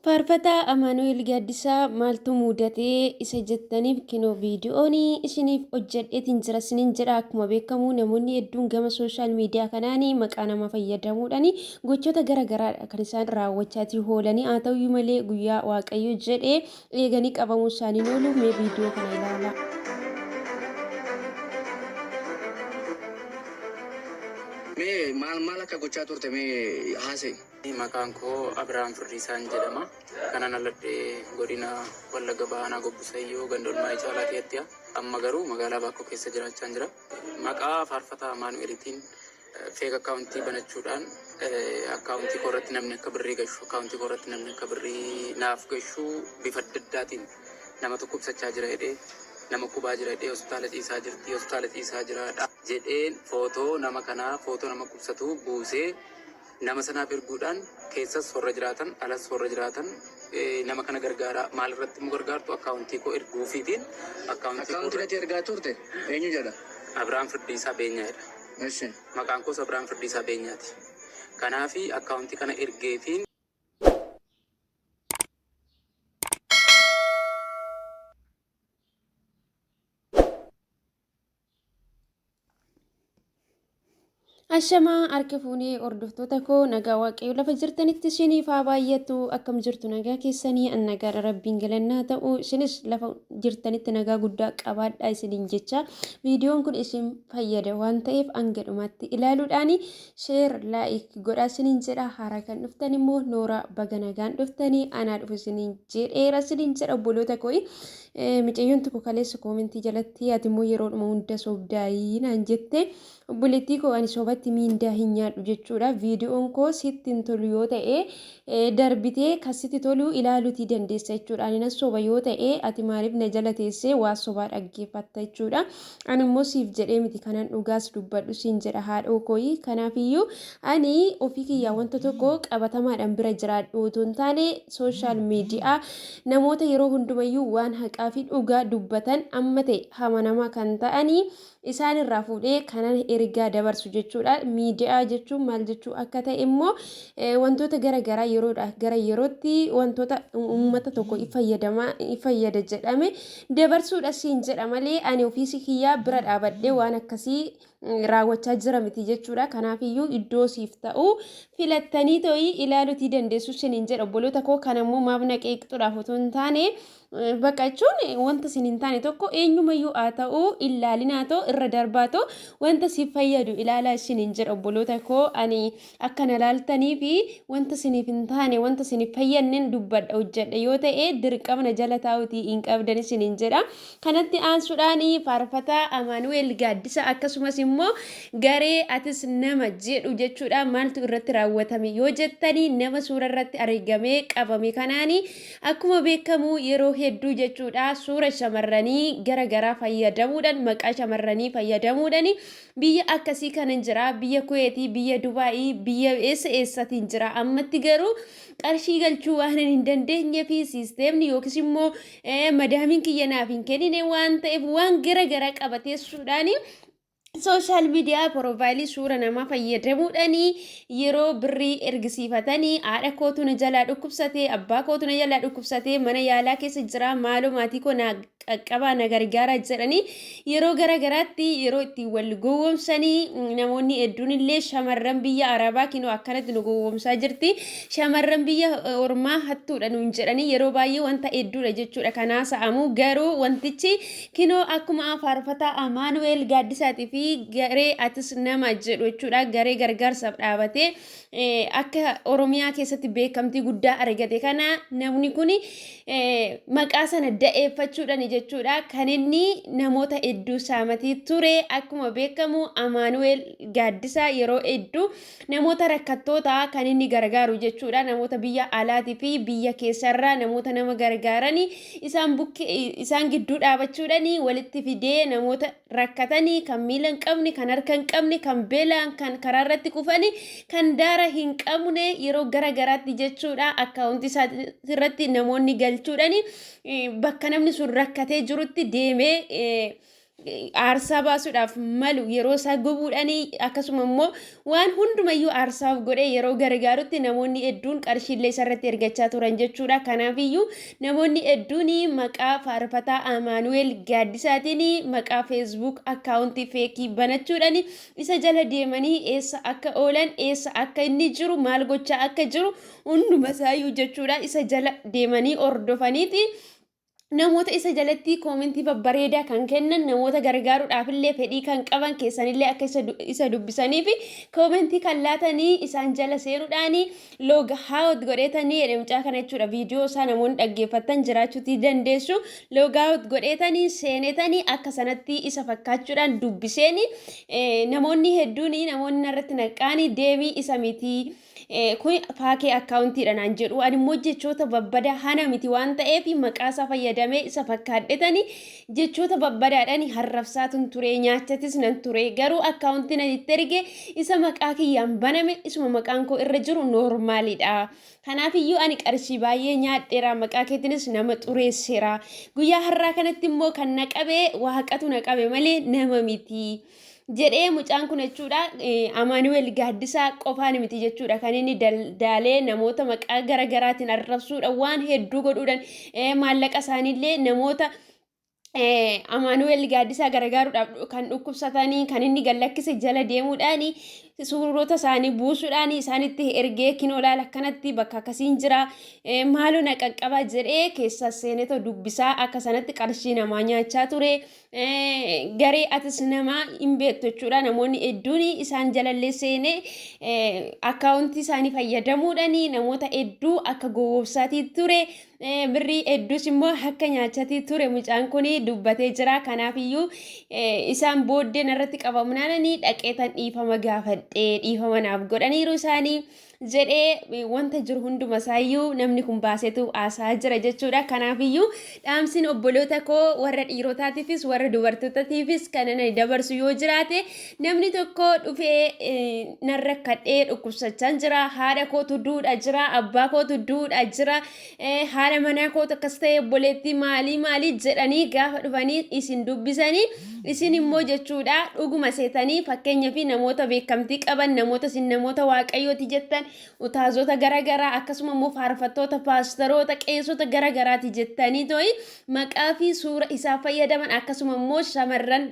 Faarfataa Amaanu'el Gaaddisaa maaltu muudatee isa jettaniif kinoo viidiyoon isiniif hojjedheetiin jira isiniin jedha. Akkuma beekamu namoonni hedduun gama sooshaal miidiyaa kanaan maqaa nama fayyadamuudhaan gochoota gara garaadha kan isaan raawwachaatii oolanii. Haa ta'uyyuu malee guyyaa Waaqayyo jedhee eeganii qabamuu isaaniin oolu. Mee viidiyoo kana ilaalaa. Mee maal maal akka gochaa turte mee haasa'i. Maqaan koo Abrahaam Firdiisaan jedhama. Kanan dhaladhe godina Wallagga Bahaa Aanaa Gobbisayyoo ganda Olmaa'ee Caalaa keessatti. Amma garuu magaalaa Baakkoo keessa jiraachaan jira. Maqaa Faarfataa Amaanu'elitiin feek akkaawuntii banachuudhaan akkaawuntii koo irratti namni akka birrii gashu, akkaawuntii koo irratti namni akka birrii naaf gashu bifa adda addaatiin nama dhukkubsachaa jira jedhee, nama kubaa jira jedhee, hospitaala ciisaa jirti, hospitaala ciisaa jira jedheen footoo nama kanaa, footoo nama dhukkubsatuu buusee nama sanaaf erguudhaan keessas warra jiraatan alas warra jiraatan nama kana gargaara. Maal irratti immoo gargaartu? Akkaawuntii koo erguufiitiin akkaawuntii koo Akkaawuntii irratti ergaa turte eenyu jedha? Abrahaam Firdiisaa Beenyaa jedha. Eshi. Maqaan koos Abrahaam Firdiisaa Beenyaati. Kanaafi akkaawuntii kana ergeefiin Ashamaa harka fuunee hordoftoota koo, nagaa Waaqayyo lafa jirtanitti isiniif haa baay'atu. Akkam jirtu? Nagaa keessanii? An nagaadha, Rabbiin galannaa ta'u. Isinis lafa jirtanitti nagaa guddaa qabaadhaa isiniin jecha. Viidiyoon kun isin fayyada waan ta'eef hanga dhumaatti ilaaluudhaan share, like godhaa isiniin jedha. Haaraa kan dhuftan immoo nooraa, baga nagaan dhuftanii, anaa dhufu isiniin jedheera isiniin jedha obboloota koo. Micayyoon tokko kaleessa koomentii jalatti ati immoo yeroodhuma hunda sobdaayii naan jette. Obboleettii koo, ani sobatti miindaa hin nyaadhu jechuudha. Viidiyoon koo sitti hin tolu yoo ta'e darbitee kan sitti tolu ilaaluutii dandeessa jechuudha. Ani nan soba yoo ta'e ati maaliif na jala teessee waa sobaa dhaggeeffatta jechuudha. Ani immoo siif jedhee miti kanan dhugaas dubbadhu siin jedha haadhoo kooyi. Kanaafiyyuu ani ofii kiyyaa wanta tokko qabatamaadhaan bira jiraadhu otoo hin taane sooshaal miidiyaa namoota yeroo hundumayyuu waan haqaa fi dhugaa dubbatan amma ta'e amanamaa kan ta'anii isaan irraa fuudhee kanan ergaa dabarsu jechuudha. Miidiyaa jechuun maal jechuu akka ta'e immoo wantoota gara garaa yeroodha gara yerootti wantoota uummata tokko fayyada jedhame dabarsuudha siin jedha malee ani ofiisi kiyyaa bira dhaabadhee waan akkasii raawwachaa jira miti jechuudha. Kanaafiyyuu iddoo siif ta'u filattanii to'ii ilaaluutii dandeessu siniin jedha obboloota koo. Kanammoo maaf na qeeqxuudhaaf otoo hin taane, bakka jechuun wanta isin hin taane tokko eenyumayyuu haa ta'u ilaalinaa ta'u irra darbaa ta'u wanta siif fayyadu ilaalaa isiniin jedha obboloota koo. Ani akka na laaltanii fi wanta isiniif hin taane, wanta isiniif fayyadnen dubbadha hojjedha yoo ta'e dirqama na jala taa'uutii hin qabdan isiniin jedha. Kanatti aansuudhaan Faarfataa Amaanu'eel Gaaddisa akkasumas immoo garee atis nama jedhu jechuudha maaltu irratti raawwatame yoo jettanii, nama suura irratti argamee qabame kanaani akkuma beekamu yeroo hedduu jechuudha suura shamarranii gara garaa fayyadamuudhaan, maqaa shamarranii fayyadamuudhaan biyya akkasii kanan jira, biyya Kuweetii, biyya Dubaayii, biyya eessa eessatiin jira, ammatti garuu qarshii galchuu waan hin dandeenye fi siisteemni yookiis immoo madaamiin kiyya naaf hin kennine waan ta'eef waan gara garaa qabateessuudhaani sooshaal miidiyaa piroofaayilii suura namaa fayyadamuudhaan yeroo birrii ergisiifatanii, haadha kootu na jalaa dhukkubsatee, abbaa kootu na jalaa dhukkubsatee, mana yaalaa keessa jira, maaloo maatii koo na qaqqabaa, na gargaaraa jedhanii yeroo gara garaatti yeroo ittiin wal gowwoomsanii namoonni hedduun illee shamarran biyya Arabaa kinoo akkanatti nu gowwoomsaa jirti, shamarran biyya ormaa hattuudha nuun jedhanii yeroo baay'ee wanta hedduudha jechuudha kanaa sa'amu. Garuu wantichi kinoo akkuma Faarfataa Amaanu'eel Gaaddisaatii fi garee atis nama jedhu jechuudha, garee gargaarsaaf dhaabatee akka Oromiyaa keessatti beekamtii guddaa argate kana, namni kun maqaa sana da'eeffachuudhaan jechuudha kan inni namoota hedduu saamatii ture. Akkuma beekamu Amaanu'eel Gaaddisaa yeroo hedduu namoota rakkattoota kan inni gargaaru jechuudha. Namoota biyya alaatii fi biyya keessarraa namoota nama gargaaranii isaan bukkee isaan gidduu dhaabachuudhaan walitti fidee namoota rakkatanii, kan miila hin qabne, kan harka hin qabne, kan beelaan, kan karaa irratti kufanii, kan daara hin qabne yeroo gara garaatti jechuudha akkaawuntii isaa irratti namoonni galchuudhaan bakka namni sun rakkatee jirutti deemee Aarsaa baasuudhaaf malu yeroo isaa gubuudhaan, akkasuma immoo waan hundumayyuu aarsaaf godhee yeroo gargaarutti namoonni hedduun qarshiillee isarratti ergachaa turan jechuudha. Kanaafiyyuu namoonni hedduun maqaa faarfataa Amaanu'eel Gaaddisaatiin maqaa Facebook akkaawuntii feekii banachuudhaan isa jala deemanii eessa akka oolan, eessa akka inni jiru, maal gochaa akka jiru hunduma isaayyuu jechuudha isa jala deemanii hordofaniiti. Namoota isa jalatti koomentii babbareedaa kan kennan, namoota gargaaruudhaaf illee fedhii kan qaban keessanillee akka isa dubbisanii fi koomentii kan laatanii isaan jala seenuudhaan log out godheetanii jedhe mucaa kana jechuudha. Viidiyoo isaa namoonni dhaggeeffattan jiraachuutii dandeessu. Log out godheetanii seenetanii akka sanatti isa fakkaachuudhaan dubbiseeni namoonni hedduun, namoonni narratti naqaanii deemii isa miti, kun fake akkaawuntiidha naan jedhu. Ani immoo jechoota babbadaa hana miti waan ta'eef maqaa isaa fayyadamee isa fakkaadhetanii jechoota babbadaadhaan harrabsaatun ture, nyaachatis nan ture. Garuu akkaawuntiin ani itti erge isa maqaa kiyyaan baname, isuma maqaan koo irra jiru noormaalidha. Kanaafiyyuu ani qarshii baay'ee nyaadheera, maqaa keetiinis nama xureesseera. Guyyaa har'aa kanatti immoo kan na qabe waaqatu na qabe malee nama miti, jedhee mucaan kun jechuudha. Amaanu'eel Gaaddisaa qofaan miti jechuudha kan inni daldaalee namoota maqaa garaagaraatiin arrabsuudha, waan hedduu godhuudhaan maallaqa isaaniillee namoota Amaanu'eel Gaaddisaa gargaaruudhaaf kan dhukkubsatanii kan inni gallakkise jala deemuudhaan suurota isaanii buusuudhaan isaanitti ergee, "Kinoo laala, akkanatti bakka akkasiin jira, maaloo na qaqqabaa," jedhee keessa seenetoo dubbisaa akka sanatti qarshii namaa nyaachaa ture. Garee atis namaa hin beektu jechuudha. Namoonni hedduun isaan jalallee seenee akkaawuntii isaanii fayyadamuudhaan namoota hedduu akka gowwoomsaatii ture. Birrii hedduus immoo akka nyaachatii ture mucaan kun dubbatee jira. Kanaafiyyuu isaan booddee narratti qabamnaananii dhaqeetan dhiifama gaafadhee dhiifama naaf godhaniiru isaanii jedhee wanta jiru hunduma isaayyuu namni kun baasetu haasaa jira jechuudha. Kanaafiyyuu dhaamsiin obboloota koo warra dhiirotaatiifis warra dubartootaatiifis kan ani dabarsu yoo jiraate, namni tokko dhufee, "Nan rakkadhee, dhukkubsachaa jira, haadha kootu duudha jira, abbaa kootu duudha jira, haadha manaa kootu akkas ta'e, obboleettii maalii maalii," jedhanii gaafa dhufanii isin dubbisanii, isin immoo jechuudha dhuguma seetanii, fakkeenyaa fi namoota beekamtii qaban, namoota isin namoota waaqayyooti jettan, utaazota garaagaraa, akkasuma immoo faarfattoota, paastaroota, qeessota garaagaraati jettanii to'i maqaa fi suura isaa fayyadaman, akkasuma immoo shamarran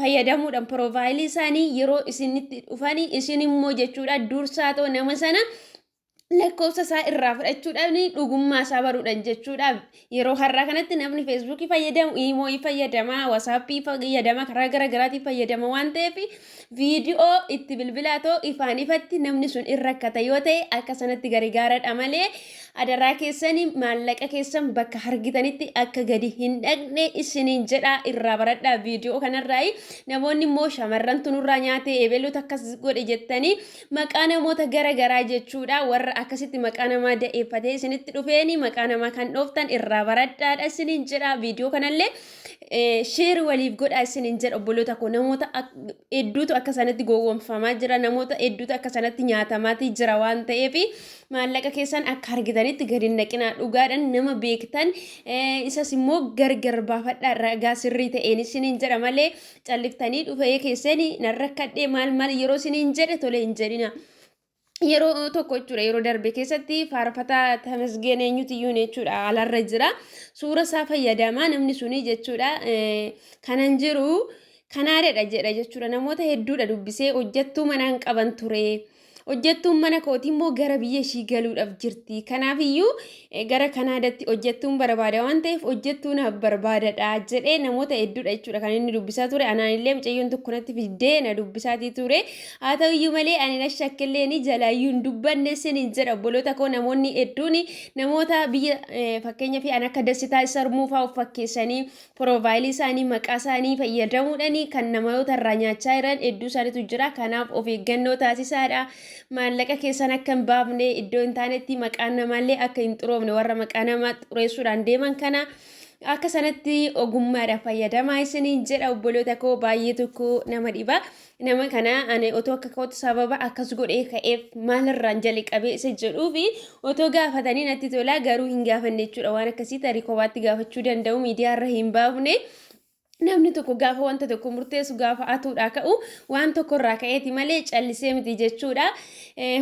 fayyadamuudhaan piroofaayilii isaanii yeroo isinitti dhufanii, isin immoo jechuudha dursaa ta'u nama sana lakkoofsa isaa irraa fudhachuudhaan dhugummaa isaa baruudhaan jechuudha. Yeroo har'aa kanatti namni Feesbuukii fayyadamu iimoo fayyadama, Wasaappii fayyadama, karaa garaagaraatiin fayyadama waan ta'eef viidiyoo itti bilbilaa ta'u ifaan ifatti namni sun irra rakkata yoo ta'e akka sanatti gargaaradha malee, adaraa keessanii maallaqa keessan bakka argitanitti akka gadi hin dhaqne isiniin jedha. Irraa baradhaa viidiyoo kanarraa. Namoonni immoo shamarrantu nurraa nyaate, ebeluutu akkas godhe jettanii maqaa namoota garagaraa jechuudha warra akkasitti maqaa namaa da'eeffatee isinitti dhufeeni maqaa namaa kan dhooftan irraa baradhaadha isiniin jedha. Viidiyoo kanallee share waliif godhaa isiniin jedha, obboloota koo. Namoota hedduutu akka sanatti gowwoomfamaa jira, namoota hedduutu akka sanatti nyaatamaatii jira waan ta'eef maallaqa keessan akka argitanitti gadi hin naqinaa. Dhugaadhaan nama beektan isas immoo gargar baafadhaa ragaa sirrii ta'een isiniin jedha malee calliftanii dhufee keessanii nan rakkadhee maal maal yeroo isiniin jedhe tole hin jedhina. Yeroo tokko jechuudha, yeroo darbe keessatti faarfataa Tamasgeen eenyutu iyyuu jechuudha alarra jira. Suura isaa fayyadamaa namni suni jechuudha kanan jiru Kanaadaadha jedha jechuudha. Namoota hedduudha dubbisee, hojjettuu manaan qaban ture. Hojjettuun mana kootii immoo gara biyya ishii galuudhaaf jirti. Kanaaf iyyuu gara Kanaadaatti hojjettuun barbaada waan ta'eef hojjettuu naaf barbaadadha jedhee namoota hedduudha jechuudha kan inni dubbisaa ture. Anaan illee mucayyoon tokko natti fiddee na dubbisaatii ture. Haa ta'u iyyuu malee ani na shakkillee ni jalaayyuu hin dubbanne sinin jedha, obboloota koo. Namoonni hedduun namoota biyya fakkeenyaa fi an akka Dassitaa Sarmuu fa'aa of fakkeessanii piroofaayilii isaanii maqaa isaanii fayyadamuudhaan kan namoota irraa nyaachaa jiran hedduu isaaniitu jira. Kanaaf of eeggannoo taasisaadha. Maallaqa keessan akka hin baafne, iddoo hin taanetti maqaan namaallee akka hin xuroofne, warra maqaa namaa xureessuudhaan deeman kana akka sanatti ogummaadhaan fayyadamaa isiniin jedha, obboloota koo. Baay'ee tokko nama dhiba. Nama kana ani otoo akka kootu sababa akkas godhee ka'eef maalirraan jalqabee isa jedhuu fi otoo gaafatanii natti tola, garuu hin gaafanne jechuudha. Waan akkasii tarii kophaatti gaafachuu danda'u, miidiyaa irra hin baafne. Namni tokko gaafa wanta tokko murteessu, gaafa atuudhaa ka'u, waan tokko irraa ka'eeti malee callisee miti jechuudha.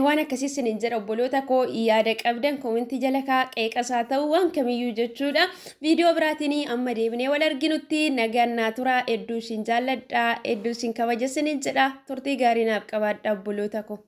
Waan akkasii isiniin jedha, obboloota koo. Yaada qabdan koomentii jala kaa, qeeqasaa ta'u waan kamiyyuu jechuudha. Viidiyoo biraatiin amma deebinee wal arginutti nagaan naa turaa. Hedduu isin jaalladha, hedduu isin kabaja isiniin jedha. Turtii gaarii naaf qabaadha, obboloota koo.